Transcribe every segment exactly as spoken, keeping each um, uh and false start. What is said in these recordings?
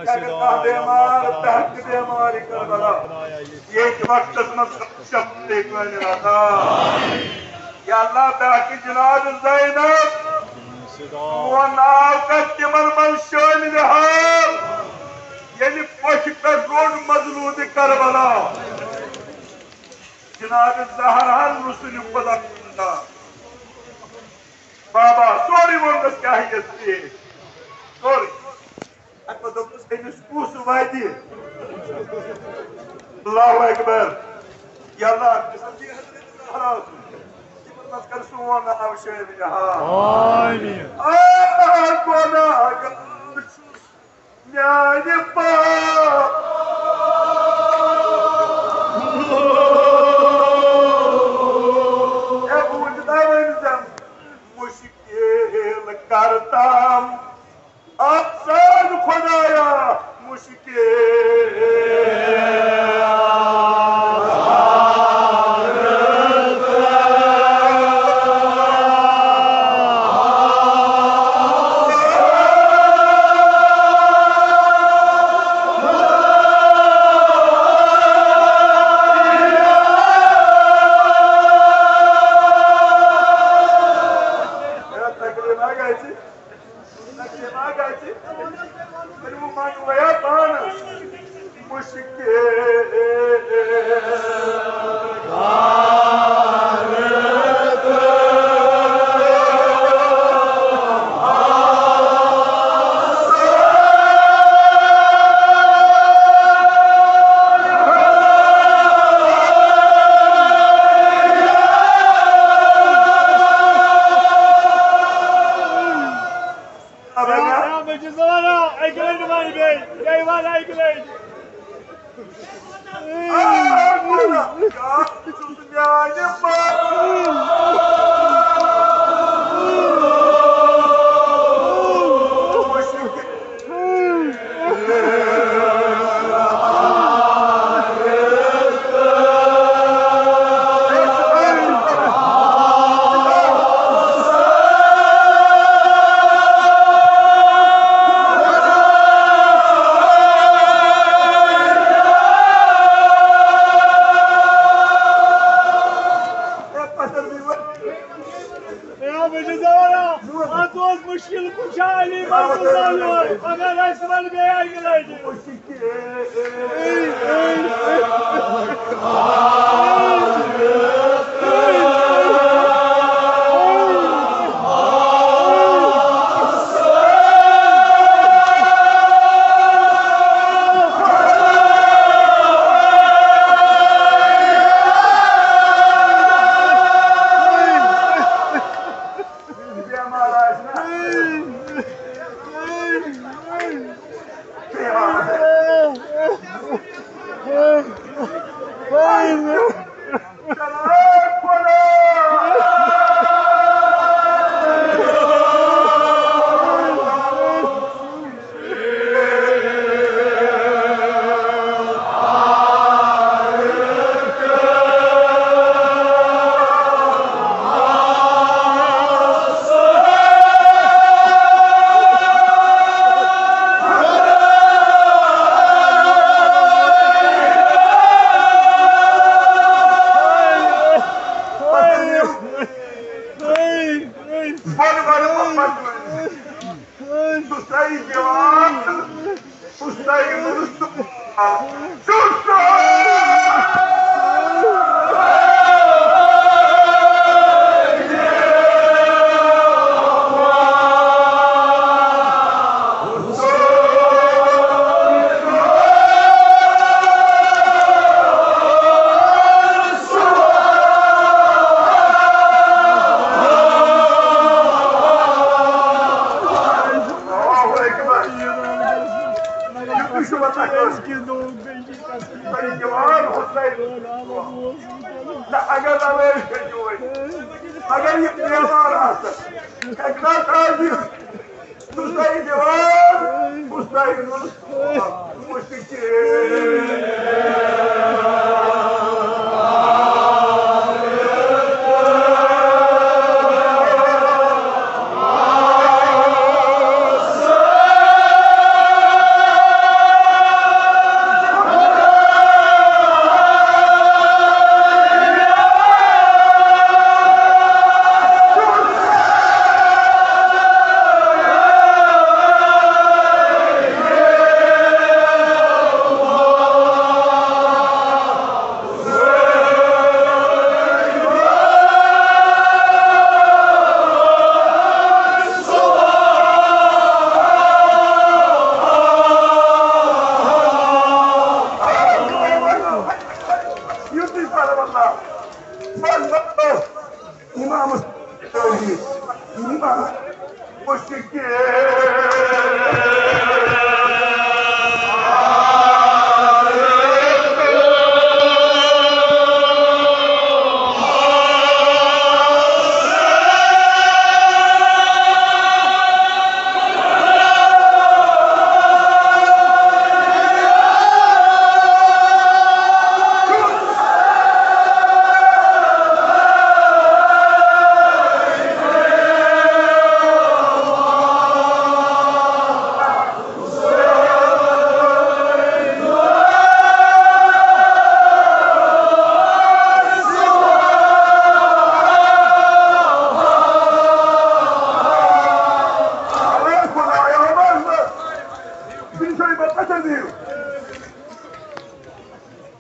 اگر کانٛہہ بیمار، بہٕ ہیٚکہٕ بیمار کربلا، ییٚتھۍ وقتس منٛز شفاعت کٲمل عطا۔ یا اللہ، بہٕ ہیٚکہٕ جناب زینب، چون ناو کر تِمن منٛز شٲمِل حال، ییٚلہِ پۄچھِ پٮ۪ٹھ روٚٹ مظلوم کربلا۔ جناب زہراہن رسول خدا۔ بابا، سورُے ووٚننس کیٛاہ ہیٚیس پیش؟ سورُے۔ اَتہِ پَتہٕ دوٚپنَس، أمِس کُس وَدِ؟ اللہ اکبر۔ یا اللہ، قسم دی حضرت زہرا۔ تِمن منٛز کر سون ناو شٲمِل حال۔ آمین۔ آ، گۄناہگار چھُس میانہِ پاپ۔ اے بوٗزِتھ، اے ؤنۍ زَن مُشکِل کرتام آسان خدایا، مُشکِل۔ اَکہِ لَٹہِ وَنہِ بیٚیہِ، بیٚیہِ وَن اَکہِ لَٹہِ۔ مُشکِل کُشا علی مرتضی یور، مگر اَسہِ وَن بیٚیہِ اَکہِ لَٹہِ۔ اگر نہ وٲتۍ کٔرِو وۄنۍ، اگر یہِ بیمار آسن، ہیٚکہِ نا تازٕ یِتھ؟ کُس تۄہہِ دِوان، کُس تۄہہِ نُن؟ مُشکِل۔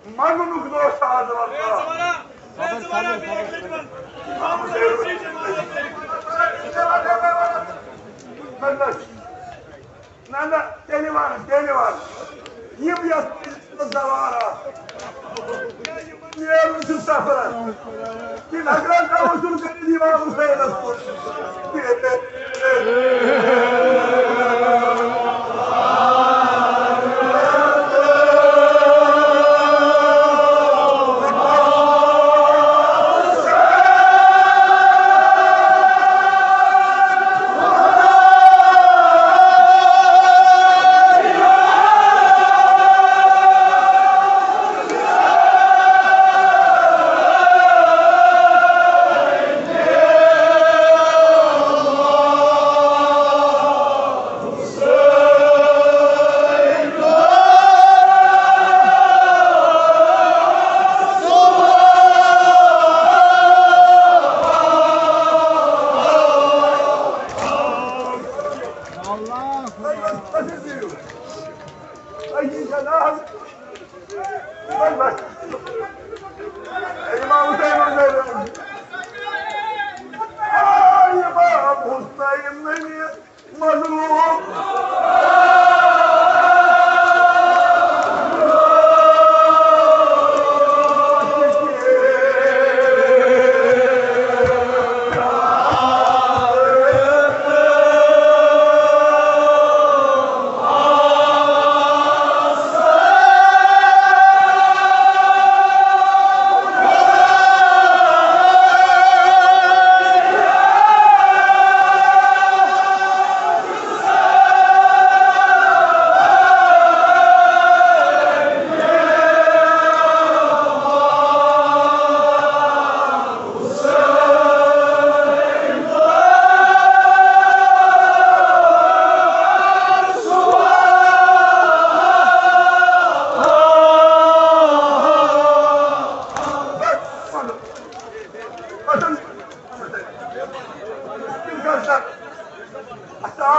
منگنُک دۄہ چھُ آز واتان۔ نہ، نہ، تیٚلہِ وَن، تیٚلہِ وَن۔ یِم یَتھ زوار آسہٕ۔ نیرُن چھُ سفرس۔ کِنہٕ اگر توسل کٔرِتھ امام حسینس کُن۔ امام حسین، امام حسین مظلوم۔ اچھا،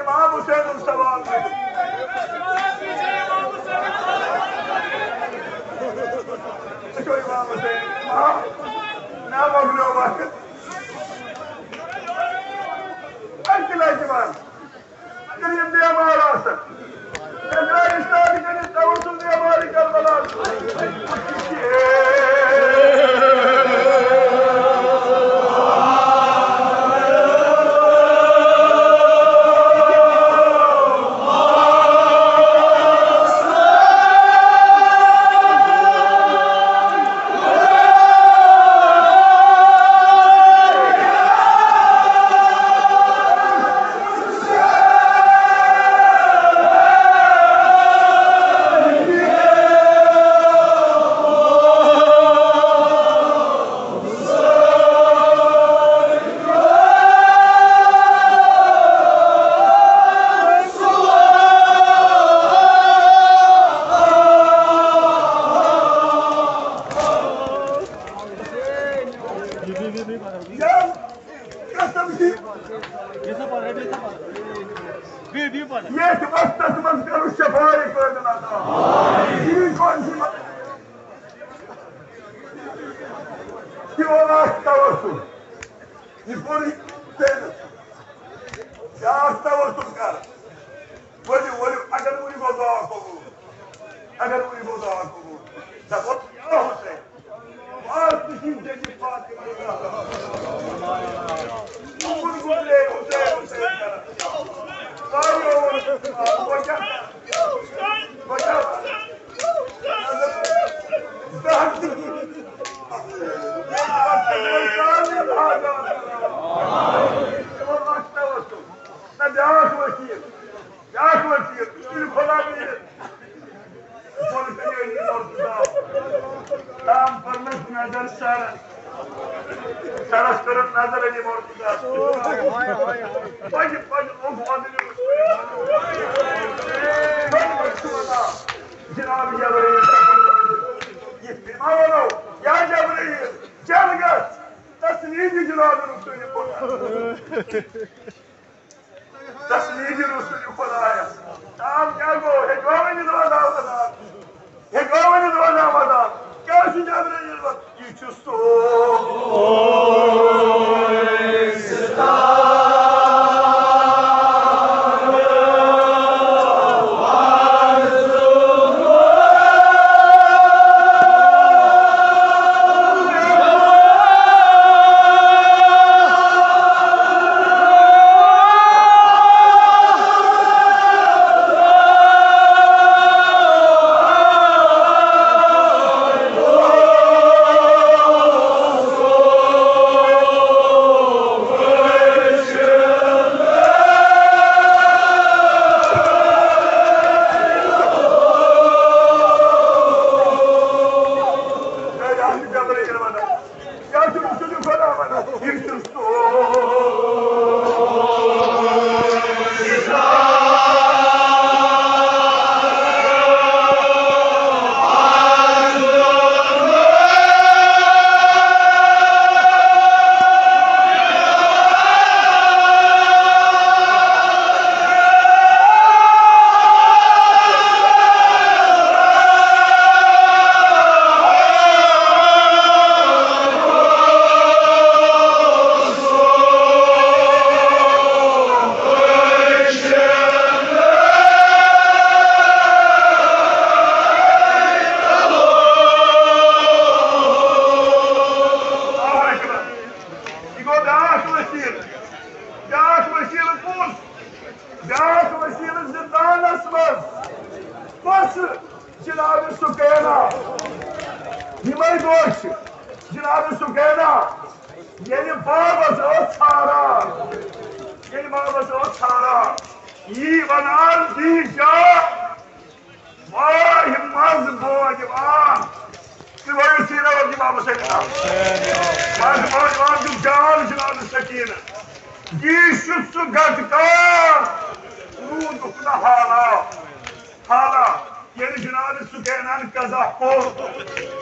امام حسین سوال کٔرِو۔ وٕچھو امام حسین، امام، مےٚ مۄکلیو وقت۔ اَکہِ لَٹہِ وَن، اگر یِم بیمار آسن، تیٚلہِ آیہِ اِشتہار کٔرِتھ توسل بیمارِ کربلا۔ یتھ وقتس منٛز کرو شفاعت کٲمل عطا۔ یہِ کون سی مت-، یہِ اوس توسل۔ یہِ کوٚر یہِ ژےٚ۔ بیٛاکھ توسل کر۔ ؤلِو، ؤلِو، اگر وٕنہِ گوٚو دعا قبوٗل۔ اگر وٕنہِ گوٚو دعا قبوٗل۔ دَپو، یا حسین۔ آز تہِ چھِنہٕ ژےٚ یہِ فاطمہ زہرا۔ کُن گُزرے حسین، حسین کران۔ ساروِیو ووٚن، وۄنۍ کیٛاہ کرٕ؟ وۄنۍ کیٛاہ کرٕ؟ نہ، بیٛاکھ وسیٖل، بیٛاکھ وسیٖل، ییٚلہِ خۄدا میٖر بۄن کَنہِ علی مرتضیٰ۔ تام کٔرمَس نظر سرس۔ سرس کٔرٕن نظر علی مرتضیٰ۔ پَزِ، پَزِ اوٚہ وَنٕنۍ۔ جناب جبرائیل، یہِ فرماوَنو، یا جبرائیل، جلد گژھ، تسلیٖم یہِ جناب رسول خدا۔ تسلیٖم یہِ رسول خدایَس۔ یور چھِ جناب سُکینا، ییٚلہِ بابس ٲس ژھاران، ییٚلہِ بابس ٲس ژھاران، یی ونان، یی جا، واے منٛز بوج یِوان۔ تُہۍ ؤنِو سیٖرا رۄبی بابس سۭتۍ کتھ۔ منٛز بوج یِوان، تِم جان جناب سکیٖنہ۔ یی چھُ سُہ گتہٕ کار، روٗدُکھ نہٕ حالا۔ حالا، ییٚلہِ جناب سُکینان قضا کوٚر،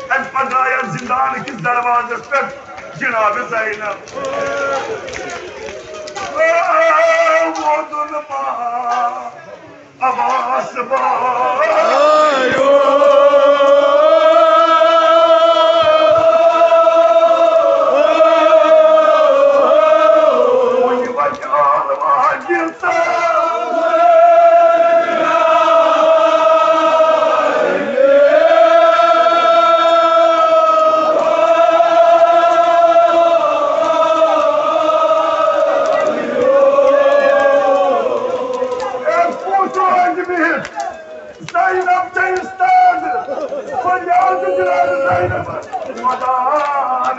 تَمہِ پتہٕ آیہِ اَتھ زِندان کِس دروازس پٮ۪ٹھ جناب زینب۔ وودُن ما عباس بایو۔ وۄنۍ وۄنۍ آل واجہِ زینب چھےٚ استاد، فریاد جلال زینب، مدان۔